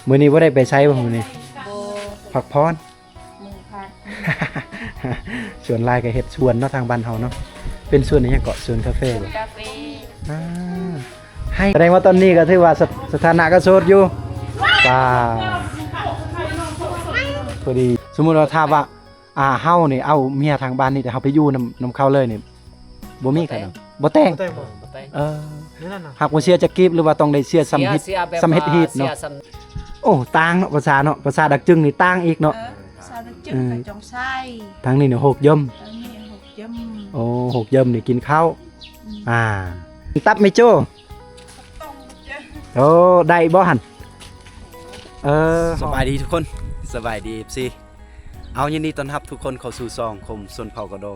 ມື້ນີ້ບໍ່ໄດ້ໄປໃສບໍ່ມື້ນີ້? ບໍ່ ພັກຜ່ອນ ໝູ່ພັກ ສ່ວນຫຼາຍກໍເຮັດສວນເນາະ ທາງບ້ານເຮົາເນາະ. ເປັນສວນອີ່ຫຍັງເກາະ? ສວນກາເຟບໍ່? ກາເຟ ອ່າ ໃຫ້ ສະແດງວ່າຕອນນີ້ກໍຖືວ່າສະ ສະຖານະກໍໂສດຢູ່. ວ້າວ ພໍດີ ສົມມຸດວ່າຖ້າວ່າ ອ່າ ເຮົານີ້ເອົາເມຍທາງບ້ານນີ້ ແຕ່ເຮົາໄປຢູ່ນຳ ນຳເຂົາເລີຍນີ້ ບໍ່ມີໃຜເນາະ ບໍ່ແຕ່ງ ບໍ່ແຕ່ງບໍ່? ບໍ່ແຕ່ງ ເອີ ແນວນັ້ນນະ ຫາກບໍ່ເສຍຈັກກີບ ຫຼືວ່າຕ້ອງໄດ້ເສຍສ່ຳຮີດ ສ່ຳເຮັດຮີດເນາະ. ໂອ້ ຕ່າງເນາະ ພາສາເນາະ ພາສາດັກຈຶງນີ້ຕ່າງອີກເນາະ. ເອີ ພາສາດັກຈຶງ ເອີ ກໍຈອງໄຊ ທາງນີ້ນີ້ ໂຮກຢົມ ທາງນີ້ໂຮກຢົມ. ໂອ້ ໂຮກຢົມນີ້ກິນເຂົ້າ. ອືມ ອ່າ ຕັບໄມໂຈ້. ໂອ້ ໄດ້ບໍ່ຫັ້ນ? ເອີ ສະບາຍດີທຸກຄົນ ສະບາຍດີ ເອັຟຊີ. ເອົາ ຍິນດີຕ້ອນຮັບທຸກຄົນເຂົ້າສູ່ຊ່ອງຄົມຊົນເຜົ່າກະໂດ.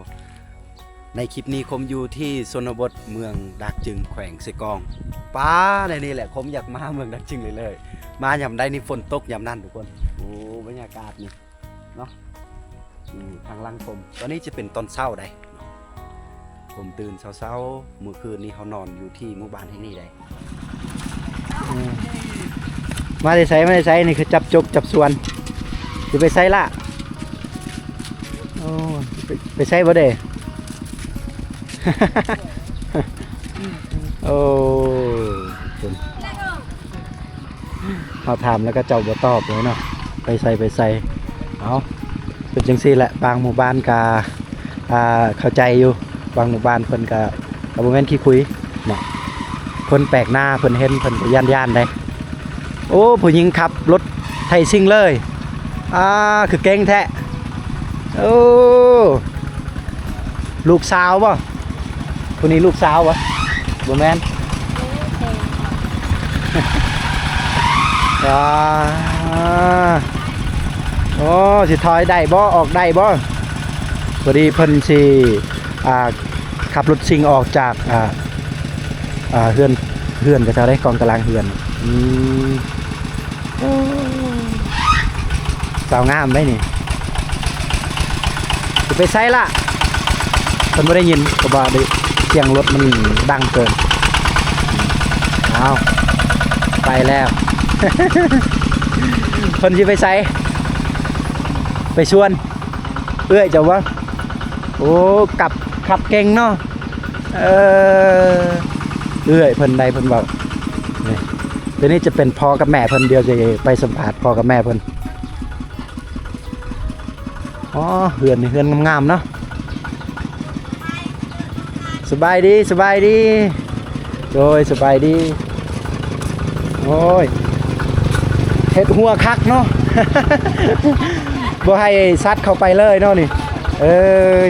ໃນຄລິບນີ້ຄົມຢູ່ທີ່ຊົນນະບົດເມືອງດາກຈຶງ ແຂວງເຊກອງ. ປ້າ ໃນນີ້ແຫຼະ ຄົມຢາກມາເມືອງດາກຈຶງເລີຍໆ. ມາຍາມໃດນີ້ຝົນຕົກຍາມນັ້ນທຸກຄົນ. ໂອ້ ບັນຍາກາດນີ້ເນາະ ຢູ່ທາງຫຼັງຜົມ. ຕອນນີ້ຈະເປັນຕອນເຊົ້າໃດ໋ເນາະ. ຜົມຕື່ນເຊົ້າໆ ມື້ຄືນນີ້ເຮົານອນຢູ່ທີ່ໝູ່ບ້ານແຫ່ງນີ້ໃດ໋. ອືມ ມາແຕ່ໃສ ມາແຕ່ໃສ? ນີ້ຄືຈັບຈົກຈັບສວນ. ຊິໄປໃສລະ? ໂອ້ ໄປ ໄປໃສບໍ່ເດ້? ໂອ້ ເຮົາຖາມແລ້ວກໍເຈົ້າບໍ່ຕອບເລີຍເນາະ ໄປໃສ ໄປໃສ. ເອົາ ເປັນຈັ່ງຊີ້ແຫຼະ ບາງໝູ່ບ້ານກໍ ອ່າ ເຂົ້າໃຈຢູ່ ບາງໝູ່ບ້ານເພິ່ນກໍ ກໍບໍ່ແມ່ນຂີ້ຄຸຍເນາະ ຄົນແປກໜ້າເພິ່ນເຫັນເພິ່ນກໍຢ້ານໆເດ້. ໂອ້ ຜູ້ຍິງຂັບລົດໄຖຊິງເລີຍ ອ່າ ຄືເກັ່ງແທ້. ໂອ້ ລູກສາວບໍ່? ຜູ້ນີ້ລູກສາວບໍ່? ບໍ່ແມ່ນ ອ່າ ໂອ້ ຊິຖອຍໄດ້ບໍ່? ອອກໄດ້ບໍ່? ພໍດີເພິ່ນຊິ ອ່າ ຂັບລົດຊິງອອກຈາກ ອ່າ ອ່າ ເຮືອນ ເຮືອນຂະເຈົ້າເດ້ ກອງຕາລາງເຮືອນ. ອືມ ໂອ້ ສາວງາມໄດ໋ນີ້. ຊິໄປໃສລະ? ເພິ່ນບໍ່ໄດ້ຍິນ ເພາະວ່າໄດ້ ສຽງລົດມັນດັງເກີນ. ເອົາ ໄປແລ້ວ ເພິ່ນຊິໄປໃສ? ໄປສວນເອື້ອຍເຈົ້າບໍ່? ໂອ້ ກັບ ຂັບເກັ່ງເນາະ. ເອີ ເອື້ອຍເພິ່ນໃດ ເພິ່ນເວົ້ານີ້. ຕົວນີ້ຈະເປັນພໍ່ກັບແມ່ເພິ່ນ ດຽວຈະໄປສຳພາດພໍ່ກັບແມ່ເພິ່ນ. ອໍ ເຮືອນນີ້ເຮືອນງາມໆເນາະ. ສະບາຍດີ ສະບາຍດີ. ໂດຍ ສະບາຍດີ. ໂອ້ຍ ເຮັດຮົ້ວຄັກເນາະ ບໍ່ໃຫ້ສັດເຂົ້າໄປເລີຍເນາະນີ້. ເອີຍ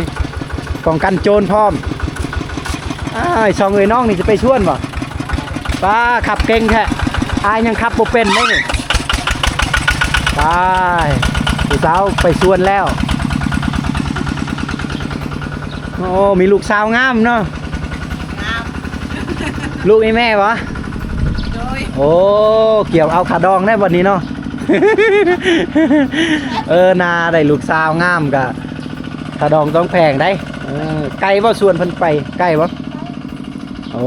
ປ້ອງກັນໂຈນພ້ອມ. ອ້າຍ ສອງເອື້ອຍນ້ອງນີ້ຈະໄປສວນບໍ່? ປ້າ ຂັບເກັ່ງແທ້ ອ້າຍຍັງຂັບບໍ່ເປັນເດ້ນີ້. ໄປ ຜູ້ສາວໄປສວນແລ້ວ. ໂອ້ ມີລູກສາວງາມເນາະ. ງາມ ລູກອີ່ແມ່ບໍ່? ໂດຍ ໂອ້ ກ່ຽວເອົາຂາດອງໄດ້ບັດນີ້ເນາະ. ເອີ ໜ້າໄດ້ລູກສາວງາມກະຂາດອງຕ້ອງແພງໄດ໋. ເອີ ໄກບໍ່ ສວນເພິ່ນໄປ ໄກບໍ່? ໂອ້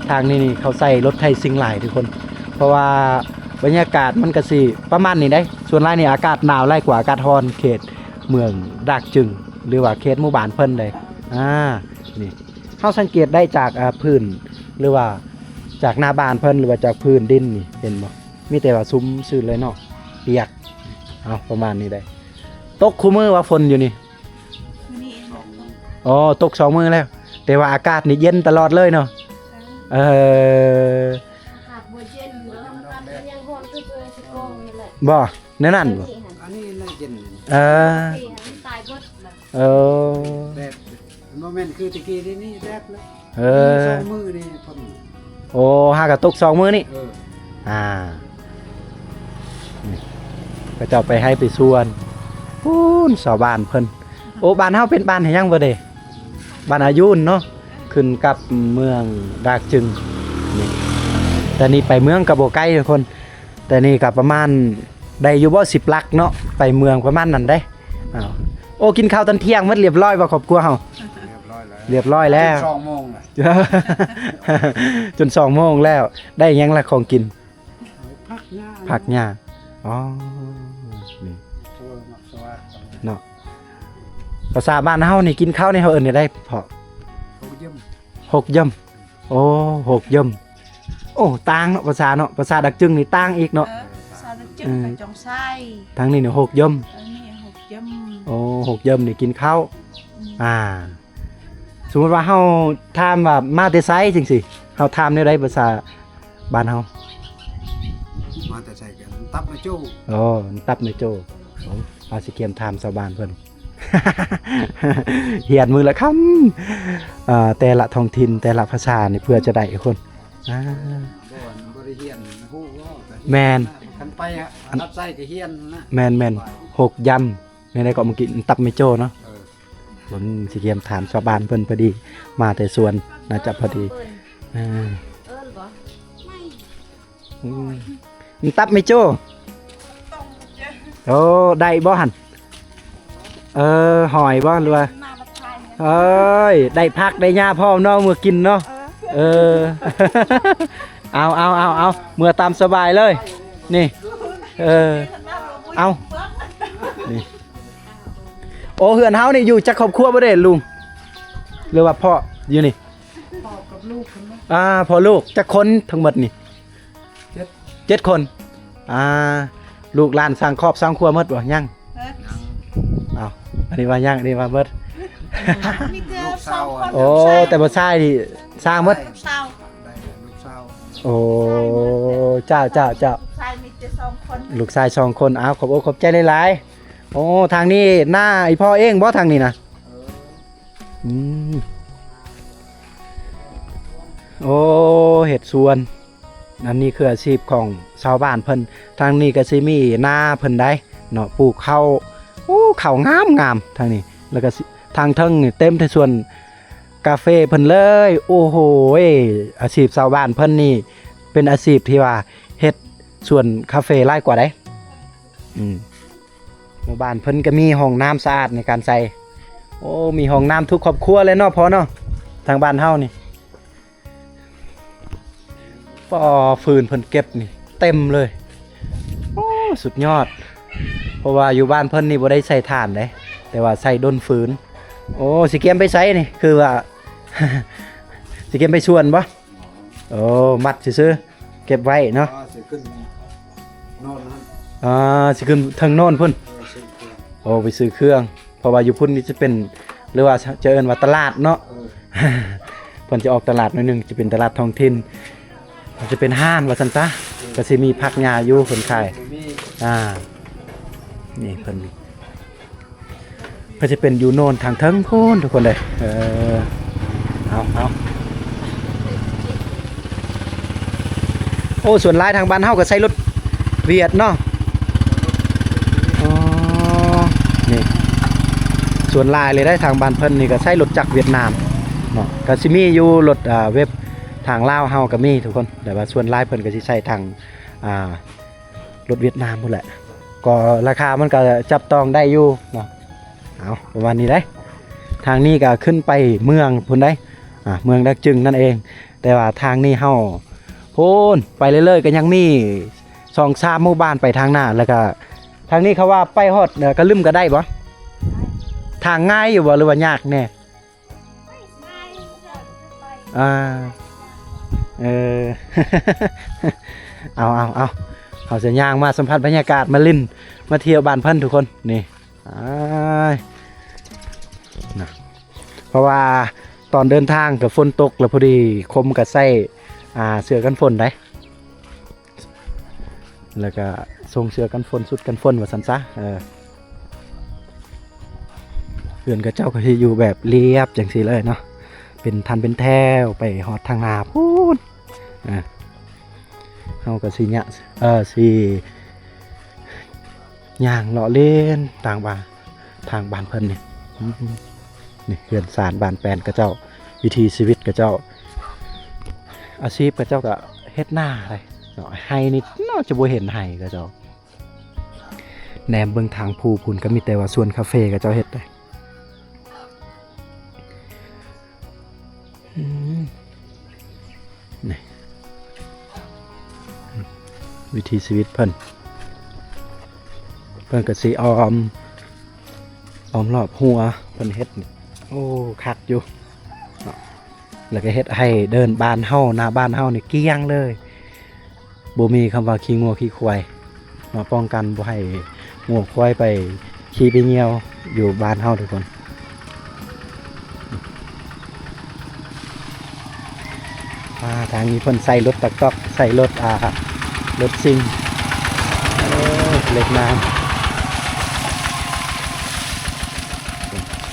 ທາງນີ້ນີ້ເຂົາໃຊ້ລົດໄຖຊິງຫຼາຍທຸກຄົນ ເພາະວ່າບັນຍາກາດມັນກະຊິປະມານນີ້ໄດ໋. ສ່ວນຫຼາຍນີ້ອາກາດໜາວຫຼາຍກວ່າອາກາດຮ້ອນເຂດເມືອງດາກຈຶງ ຫຼືວ່າເຂດໝູ່ບ້ານເພິ່ນເດ້. ອ່າ ນີ້ ເຮົາສັງເກດໄດ້ຈາກ ອ່າ ພື້ນ ຫຼືວ່າຈາກໜ້າບ້ານເພິ່ນ ຫຼືວ່າຈາກພື້ນດິນນີ້ ເຫັນບໍ່? ມີແຕ່ວ່າຊຸ່ມຊື່ນເລີຍເນາະ ປຽກ. ເອົາ ປະມານນີ້ໄດ໋. ຕົກຄູ່ມື້ວ່າຝົນຢູ່ນີ້? ມື້ນີ້ເອງ. ອໍ ຕົກສອງມື້ແລ້ວ ແຕ່ວ່າອາກາດນີ້ເຢັນຕະຫຼອດເລີຍເນາະ. ເອີ ເອີ ອາກາດບໍ່ເຢັນ ອາກາດຍັງຮ້ອນຄືເມືອງເຊກອງນີ້ແຫຼະ. ບໍ່ ແນວນັ້ນບໍ່? ອັນນີ້ນະເຢັນ. ເອີ ມັນຕາຍເບິດລະ. ເອີ ແດດ ມັນບໍ່ແມ່ນຄືແຕ່ກີ້ນີ້ ນີ້ແດດລະ. ເອີ ສອງມື້ນີ້ຝົນ. ໂອ້ ຫາກະຕົກສອງມື້ນີ້. ເອີ ອ່າ ນີ້ ເຂົາເຈົ້າໄປໄຮ່ໄປສວນ ພຸ້ນ ຊາວບ້ານເພິ່ນ. ໂອ້ ບ້ານເຮົາເປັນບ້ານຫຍັງບໍ່ເດ້? ບ້ານອາຍຸນເນາະ ຂຶ້ນກັບເມືອງດາກຈຶງນີ້. ແຕ່ນີ້ໄປເມືອງກໍບໍ່ໄກທຸກຄົນ ແຕ່ນີ້ກໍປະມານໄດ້ຢູ່ບໍ່ ສິບຫຼັກເນາະ ໄປເມືອງປະມານນັ້ນເດ້. ອ້າວ ໂອ້ ກິນເຂົ້າຕອນທ່ຽງໝົດລຽບຮ້ອຍບໍ່ຄອບຄົວເຮົາ? ລຽບຮ້ອຍແລ້ວ ລຽບຮ້ອຍແລ້ວ ຈົນສອງໂມງແລ້ວ ຈົນສອງໂມງແລ້ວ. ໄດ້ຫຍັງລະຂອງກິນ? ຜັກຫຍ້າ ຜັກຫຍ້າ. ອໍ ນີ້ ເນາະ ພາສາບ້ານເຮົານີ້ ກິນເຂົ້ານີ້ເຮົາເອີ້ນແນວໃດພໍ່? ຫົກຢຳ ຫົກຢຳ. ໂອ້ ຫົກຢຳ. ໂອ້ ຕ່າງເນາະ ພາສາເນາະ ພາສາດາກຈຶງນີ້ຕ່າງອີກເນາະ. ເອີ ພາສາດາກຈຶງ ເອີ ໄປຈອງຊາຍ ທາງນີ້ນີ້ຫົກຢຳ. ເອີ ນີ້ຫົກຢຳ. ໂອ້ ຫົກຢຳນີ້ກິນເຂົ້າ. ອືມ ອ່າ ສົມມຸດວ່າເຮົາຖາມວ່າມາແຕ່ໃສຈັ່ງຊີ້ ເຮົາຖາມແນວໃດພາສາບ້ານເຮົາ? ມາແຕ່ໃສກັນ? ຕັບມາໂຈ້. ອໍ ຕັບມາໂຈ້. ໂອ້ ພາຊິກຽມຖາມຊາວບ້ານເພິ່ນ ຮຽນມື້ລະຄຳ ເອີ ແຕ່ລະທ້ອງຖິ່ນ ແຕ່ລະພາສານີ້ເພື່ອຈະໄດ້ຄົນ ອ່າ ບໍ່ ບໍ່ໄດ້ຮຽນຮູ້ເວົ້າ. ແມ່ນ ຄັນໄປຮັບໃຊ້ກໍຮຽນນະ. ແມ່ນໆ ຫົກຢຳ. ແນວໃດກໍມາກິນຕັບແມ່ໂຈ້ເນາະ. ເອີ ເບິ່ງຊິກຽມຖາມຊາວບ້ານເພິ່ນ ພໍດີມາແຕ່ສວນ ໜ້າຈະພໍດີ. ເອີ ເອີ ບໍ່ ອືມ ຕັບແມ່ໂຈ້. ໂອ້ ໄດ້ບໍ່ຫັ້ນ? ເອີ ຫອຍບໍ່ ຫຼືວ່າ ເອີຍ ໄດ້ຜັກໄດ້ຫຍ້າພ້ອມເນາະ ເມືອກິນເນາະ. ເອີ ເອີ ເອົາ ເອົາ ເອົາ ເອົາ ເມືອຕາມສະບາຍເລີຍ ນີ້. ເອີ ເອົາ ນີ້. ໂອ້ ເຮືອນເຮົານີ້ຢູ່ຈັກຄອບຄົວບໍ່ເດ້ລຸງ ຫຼືວ່າພໍ່ຢູ່ນີ້? ພໍ່ກັບລູກເພິ່ນເນາະ. ອ່າ ພໍ່ລູກຈັກຄົນທັງໝົດນີ້? ເຈັດ ເຈັດຄົນ. ອ່າ ລູກຫຼານສ້າງຄອບສ້າງຄົວໝົດບໍ່? ຍັງ. ເບິດ ເອົ້າ ອັນນີ້ວ່າຍັງ ອັນນີ້ວ່າເບິດ. ມີແຕ່ສອງຄົນ. ໂອ້ ແຕ່ຜູ້ຊາຍນີ້ສ້າງໝົດ. ລູກສາວ ໄດ້ລູກສາວ. ໂອ້ ເຈົ້າ ເຈົ້າ ເຈົ້າ ລູກຊາຍມີແຕ່ສອງຄົນ. ລູກຊາຍສອງຄົນ. ອ້າວ ຂອບອົກຂອບໃຈຫຼາຍໆ. ໂອ້ ທາງນີ້ໜ້າອີ່ພໍ່ເອງບໍ່ ທາງນີ້ນະ? ເອີ ອືມ ໂອ້ ເຮັດສວນ. ອັນນີ້ຄືອາຊີບຂອງຊາວບ້ານເພິ່ນ. ທາງນີ້ກໍຊິມີນາເພິ່ນໄດ໋ເນາະ ປູກເຂົ້າ. ໂອ້ ເຂົ້າງາມໆ ທາງນີ້. ແລ້ວກໍຊິ ທາງເທິງນີ້ເຕັມແຕ່ສວນກາເຟເພິ່ນເລີຍ. ໂອ້ໂຫ ອາຊີບຊາວບ້ານເພິ່ນນີ້ເປັນອາຊີບທີ່ວ່າເຮັດສວນກາເຟຫຼາຍກວ່າໃດ໋. ອືມ ໝູ່ບ້ານເພິ່ນກໍມີຫ້ອງນ້ຳສະອາດໃນການໃຊ້. ໂອ້ ມີຫ້ອງນ້ຳທຸກຄອບຄົວເລີຍເນາະພໍ່ເນາະ ທາງບ້ານເຮົານີ້. ປໍ ຟືນເພິ່ນເກັບນີ້ເຕັມເລີຍ. ໂອ້ ສຸດຍອດ. ເພາະວ່າຢູ່ບ້ານເພິ່ນນີ້ບໍ່ໄດ້ໃຊ້ຖ່ານເດ້ ແຕ່ວ່າໃຊ້ດົນຟືນ. ໂອ້ ຊິກຽມໄປໃສນີ້? ຄືວ່າ ຊິກຽມໄປສວນບໍ່? ໂອ້ ມັດຊື່ໆ ເກັບໄວ້ເນາະ. ອ່າ ຊິຂຶ້ນໂນນຫັ້ນ. ອ່າ ຊິຂຶ້ນເທິງໂນນພຸ້ນ. ເອີ ຊື້ເຄື່ອງ. ໂອ້ ໄປຊື້ເຄື່ອງ ເພາະວ່າຢູ່ພຸ້ນນີ້ຈະເປັນ ຫຼືວ່າຈະເອີ້ນວ່າຕະຫຼາດເນາະ. ເອີ ເພິ່ນຈະອອກຕະຫຼາດໜ້ອຍໜຶ່ງ ຈະເປັນຕະຫຼາດທ້ອງຖິ່ນ ຈະເປັນຮ້ານວ່າຊັ້ນຊະ. ເອີ ກໍຊິມີຜັກຫຍ້າຢູ່ເພິ່ນຂາຍ. ອ່າ ນີ້ເພິ່ນ ເພິ່ນຈະເປັນຢູ່ໂນນທາງເທິງພຸ້ນທຸກຄົນເດີ. ເອີ ເອົາ ເອົາ ໂອ້ ສ່ວນຫຼາຍທາງບ້ານເຮົາກໍໃຊ້ລົດຫວຽດເນາະ. ອໍ ນີ້ ສ່ວນຫຼາຍເລີຍໄດ໋ ທາງບ້ານເພິ່ນນີ້ກໍໃຊ້ລົດຈັກຫວຽດນາມເນາະ. ກໍຊິມີຢູ່ລົດ ອ່າ ເວັບທາງລາວເຮົາກໍມີທຸກຄົນ ແຕ່ວ່າສ່ວນຫຼາຍເພິ່ນກໍຊິໃຊ້ທາງ ອ່າ ລົດຫວຽດນາມພຸ້ນແຫຼະ ກໍລາຄາມັນກໍຈັບຕ້ອງໄດ້ຢູ່ເນາະ. ເອົາ ປະມານນີ້ເດ້. ທາງນີ້ກໍຂຶ້ນໄປເມືອງພຸ້ນເດ້ ອ່າ ເມືອງດາກຈຶງນັ້ນເອງ. ແຕ່ວ່າທາງນີ້ເຮົາ ພຸ້ນ ໄປເລື້ອຍໆ ກໍຍັງມີສອງສາມໝູ່ບ້ານໄປທາງໜ້າ. ແລ້ວກໍທາງນີ້ເຂົາວ່າໄປຮອດ ເອີ ກະລຶມກໍໄດ້ບໍ່? ທາງງ່າຍຢູ່ບໍ່ ຫຼືວ່າຍາກແດ່? ອ່າ ເອີ ເອົາ ເອົາ ເອົາ ເຮົາຈະຍ່າງມາສຳຜັດບັນຍາກາດ ມາຫຼິ້ນມາທ່ຽວບ້ານເພິ່ນທຸກຄົນ. ນີ້ ອ້າຍ ນະ ເພາະວ່າຕອນເດີນທາງກໍຝົນຕົກ ແລ້ວພໍດີຄົມກໍໃສ່ ອ່າ ເສື້ອກັນຝົນໄດ໋. ແລ້ວກະສົ່ງເສື້ອກັນຝົນ ຊຸດກັນຝົນວ່າຊັ້ນຊະ. ເອີ ເຮືອນເຂົາເຈົ້າກໍຊິຢູ່ແບບລຽບຈັ່ງຊີ້ເລີຍເນາະ ເປັນຖັນເປັນແຖວໄປຮອດທາງໜ້າພຸ້ນ. ເອີ ເຮົາກໍຊິຍະ ເອີ ຊິຍ່າງເລາະເລນຕາມວ່າ ທາງບ້ານເພິ່ນນີ້ ນີ້ເຮືອນຊານບ້ານແປນເຂົາເຈົ້າ ວິຖີຊີວິດເຂົາເຈົ້າ ອາຊີບເຂົາເຈົ້າກໍເຮັດນາໄດ໋ເນາະ. ໄຮ່ນີ້ໜ້າຈະບໍ່ເຫັນໄຮ່ເຂົາເຈົ້າ. ແນມເບິ່ງທາງພູພຸ້ນກໍມີແຕ່ວ່າສວນກາເຟເຂົາເຈົ້າເຮັດໄດ໋. ອືມ ນີ້ ວິຖີຊີວິດເພິ່ນ ເພິ່ນກໍຊິອ້ອມ ອ້ອມຮອບຮົ້ວເພິ່ນເຮັດນີ້ ໂອ້ ຄັກຢູ່ເນາະ ແລ້ວກໍເຮັດໃຫ້ເດີ່ນບ້ານເຮົາ ໜ້າບ້ານເຮົານີ້ກ້ຽງເລີຍ ບໍ່ມີຄຳວ່າຂີ້ງົວຂີ້ຄວາຍເນາະ ປ້ອງກັນບໍ່ໃຫ້ງົວຄວາຍໄປຂີ້ໄປຍ່ຽວຢູ່ບ້ານເຮົາທຸກຄົນ. ອ່າ ທາງນີ້ເພິ່ນໃສ່ລົດຕັກຕອກ ໃສ່ລົດ ອ່າ ລົດຊິງ ໂອ້ ເຫຼັກນ້ຳ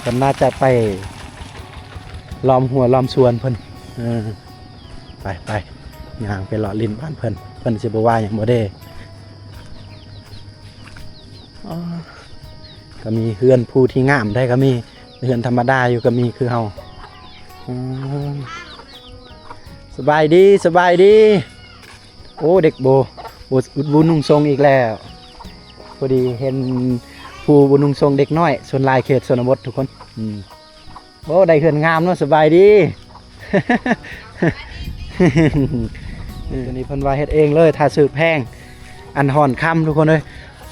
ເພິ່ນໜ້າຈະໄປລ້ອມຮົ້ວລ້ອມສວນເພິ່ນ ເອີ ໄປໆ ຍ່າງໄປເລາະຫຼິ້ນບ້ານເພິ່ນ ເພິ່ນຊິບໍ່ວ່າຫຍັງບໍ່ເດ. ອໍ ກໍມີເຮືອນຜູ້ທີ່ງາມໄດ້ກໍມີ ເຮືອນທຳມະດາຢູ່ກໍມີຄືເຮົາ. ອືມ ສະບາຍດີ ສະບາຍດີ. ໂອ້ ເດັກບໍ່ ບໍ່ ບໍ່ນຸ່ງຊົງອີກແລ້ວ. ພໍດີເຫັນຜູ້ບໍ່ນຸ່ງຊົງເດັກນ້ອຍ ສ່ວນຫຼາຍເຂດຊົນນະບົດທຸກຄົນ. ອືມ. ໂອ້ ໄດ້ເຮືອນງາມເນາະ ສະບາຍດີ. ໂຕນີ້ເພິ່ນວ່າເຮັດເອງເລີຍ ຖ້າຊື້ແພງ ອັນຫອນຄຳທຸກຄົນເອີຍ.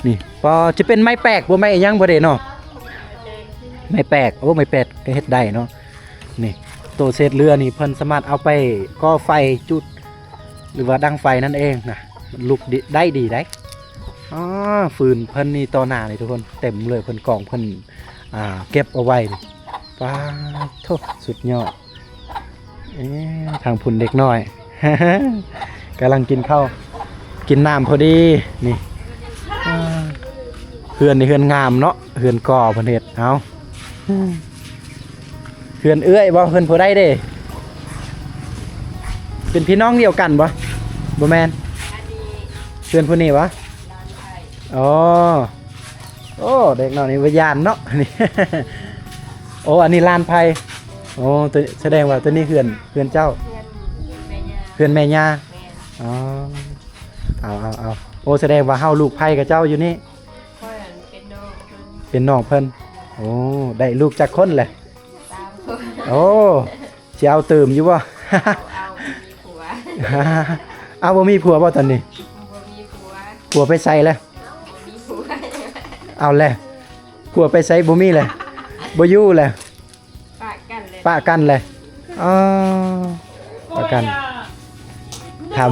ນີ້ ກໍຈະເປັນໄມ້ແປກບໍ່ ໄມ້ອີ່ຫຍັງບໍ່ເດ້ເນາະ ໄມ້ແປກ. ໂອ້ ໄມ້ແປກກໍເຮັດໄດ້ເນາະ. ນີ້ ໂຕເສດເຫຼືອນີ້ເພິ່ນສາມາດເອົາໄປກໍ່ໄຟຈຸດ ຫຼືວ່າດັງໄຟນັ້ນເອງນະ ລຸກໄດ້ດີໄດ໋. ອໍ ຟືນເພິ່ນນີ້ຕໍ່ໜ້ານີ້ທຸກຄົນ ເຕັມເລີຍ ເພິ່ນກອງ ເພິ່ນ ອ່າ ເກັບເອົາໄວ້ນີ້. ປາດໂທ້ ສຸດຍອດ. ເອີ ທາງພຸ້ນເດັກນ້ອຍ ກຳລັງກິນເຂົ້າກິນນ້ຳພໍດີນີ້. ອ່າ ເຮືອນນີ້ເຮືອນງາມເນາະ ເຮືອນກໍເພິ່ນເຮັດ. ເອົາ ເຮືອນເອື້ອຍບໍ່ ເຮືອນຜູ້ໃດເດ້? ເປັນພີ່ນ້ອງດຽວກັນບໍ່? ບໍ່ແມ່ນ ເຮືອນຜູ້ນີ້ຫວາ? ອໍ ໂອ້ ເດັກນ້ອຍນີ້ບໍ່ຢ້ານເນາະ ນີ້. ໂອ້ ອັນນີ້ຫຼານໃຜ? ໂອ້ ໂຕ ສະແດງວ່າໂຕນີ້ເຮືອນ ເຮືອນເຈົ້າ ເຮືອນ ເຮືອນແມ່ຍ່າ ເຮືອນແມ່ຍ່າ. ແມ່ນ ອໍ ເອົາ ເອົາ ເອົາ ໂອ້ ສະແດງວ່າເຮົາລູກໃຜກັບເຈົ້າຢູ່ນີ້? ຂ້ອຍເປັນນ້ອງເພິ່ນ ເປັນນ້ອງເພິ່ນ. ໂອ້ ໄດ້ລູກຈັກຄົນແຫຼະ? ສາມຄົນ. ໂອ້ ຊິເອົາຕື່ມຢູ່ບໍ່? ເອົາ ບໍ່ມີຜົວ. ເອົາ ບໍ່ມີຜົວບໍ່ຕອນນີ້? ບໍ່ມີຜົວ. ຜົວໄປໃສແລ້ວ? ບໍ່ມີຜົວ. ເອົາແຫຼະ ຜົວໄປໃສ ບໍ່ມີແຫຼະ ບໍ່ຢູ່ແຫຼະ ປະກັນແຫຼະ ປະກັນແຫຼະ. ອໍ ປະກັນ ຖ້າ